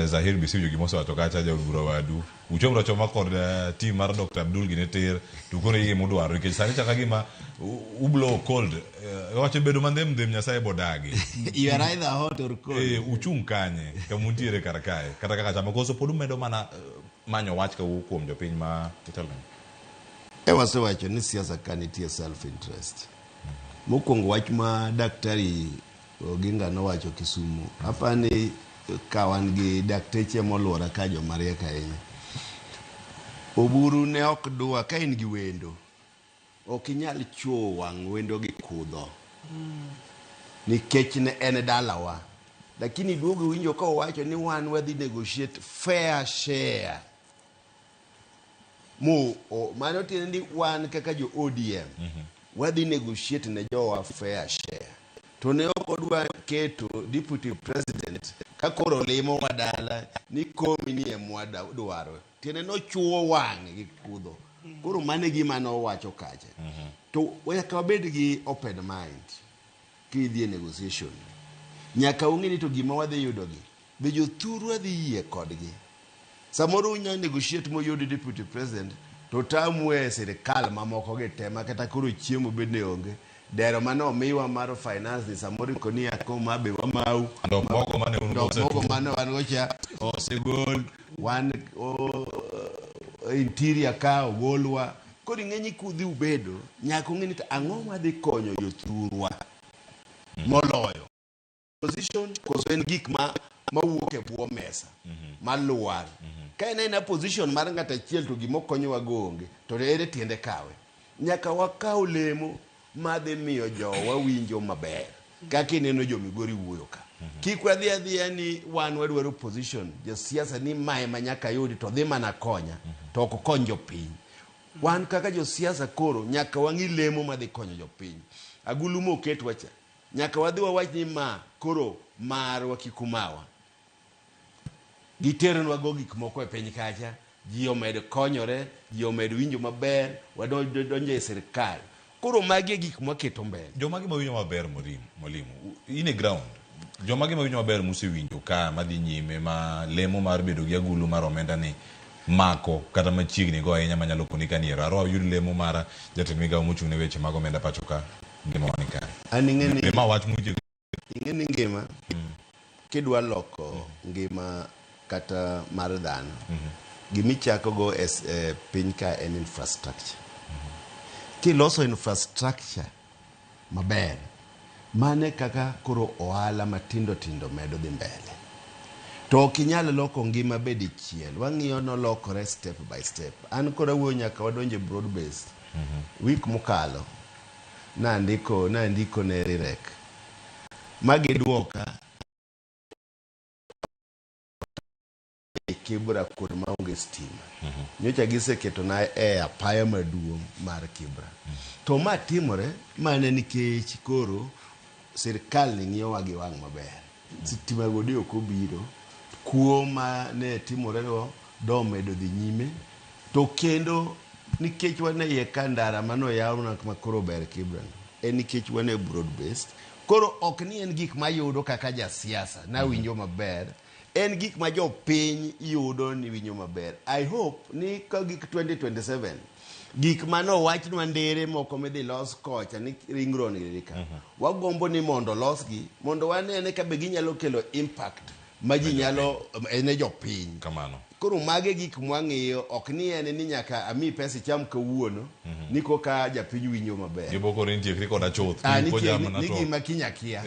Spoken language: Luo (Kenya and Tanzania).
Zahir Bisiwinjo gima osewacho kacha jaod bura wadu. Uchomra achoma kod team mar Dr. Abdul gini tir to koro gima udwaro nikech sani chaka gima u blow cold. Wacho bedo mandhem dhem Nyasaye bodagi. You are either hot or cold. Uchung' kanye kama untiere kar kae kata kaka chama koso pod umedo mana manyo wach kawuok kuom jopiny ma itelo. E wasewacho ni siasa ka nitie self interest. Mokwongo wach ma daktari Oginga nowacho Kisumu. Apani ka wan gi dakteche moluora ka joma riek ahinya. Oburu ne ok dwa ka in gi wendo. Ok inyal chwowo wang' wendo gi kudho. Nikech ne en dalawa. Lakini duogo winjo ka owacho ni wan wadhi negotiate fair share. Mo, o, mano tiende ni wan kaka jo ODM wadhi negotiate ne jowa fair share. To ne ok odwa keto deputy president ka koro limo wa dala ni komi ni emwa dwaro. Tiende nochuo wang'e gi kudho. Koro mano e gima nowacho kacha. To nyaka wabed gi open mind kidhi e negotiation. Nyaka ung'e ni to gima wadhi yudogi, be jothurwa dhi yie kodgi. Samoro unya negotiate moyudi deputy president to tamu e sirikal mamoko gi te makata koro chiemo bende onge. Dero mane omiwa mar finance ni samoro ikoni ako ma be wamau. Dok mogo mane un Dok mogo mane wan go cha osegol. Wan interior ka ogolwa. Koro ing'e ni kudhi ubedo nyaka ung'e ni to ang'o madhi konyo jothurwa moloyo position koso en gik ma mawuok e bwo mesa malwar. Ka en aena position mar ng'at achiel to gima okonyowa go onge to ere tiende kawe. Nyaka wakaw lemo madhi miyo jowa winjo maber kaka ineno jo Migori wuoyo ka. Kik wadhi adhiya ni wan wadwaro position josiasa ni mae ma nyaka yudi to dhi mana konya to ok okony jopiny. Wan kaka josiasa koro nyaka wang'i lemo madhi konyo jopiny. Agulu moketwa cha nyaka wadhi wawach ni ma koro marwa kik umawa. Giteronwa go gik moko e piny kacha, ji omed konyore, ji omed winjo maber, wadonjo e sirkal. Koro magi e gik mwaketo mbele. Joma gima winjo maber mwalimu, in e ground. Joma gima winjo maber musewinjo ka madhi nyime ma lemo mar bedo gi agulu mar omenda ni mako kata machiegni go ahinya manyalo koni ka niero. Arwa yud lemo mar jatend migawo mochung' ne weche mag omenda pacho ka ngima wa ni kare. An ing'e ni Be ma wach mowinjo ing'e ni ngima kidwa loko ngima kata mar dhano gimichako go e piny ka en infrastructure. Kiloso infrastructure maber, mane kaka koro ohala matindo tindo medo dhi mbele. To ok inyal loko ngima be dichiel. Wang'iyo nolokore step by step. An koro awuoyo nyaka wadonje broad based. Week mokalo nandiko ne Rirek ma giduoka e Kibra kuond maonge stima. Nyocha giseketona e apaya maduong' mar Kibra. To ma timore mana nikech koro sirkal ni ng'iyowa gi wang' maber. Sitima go de ok obiro, kuo ma ne timore go domedo dhi nyime. To kendo nikech wan e iye ka ndara manoyawna ma koro ber Kibra ni, en nikech wan e broad based. Koro ok ni en gik mayudo kaka jasiasa nawinjo maber, en gik ma jopiny yudo ni winjo maber. I hope ni ka gik 2027 gik manowachnwa ndere moko midhi los kocha ni ring road ni ka. Wagombo ni mondo losgi mondo wanene ka be ginyalo kelo impact ma ji nyalo ne jopiny. Kamano. Koro mage gik mwang'iyo ok ni en ni nyaka ami pesa icham kawuono ni koka japiny winjo maber. Gibokore ni tiekri koda chuth. Ah, ni gima kinya kia.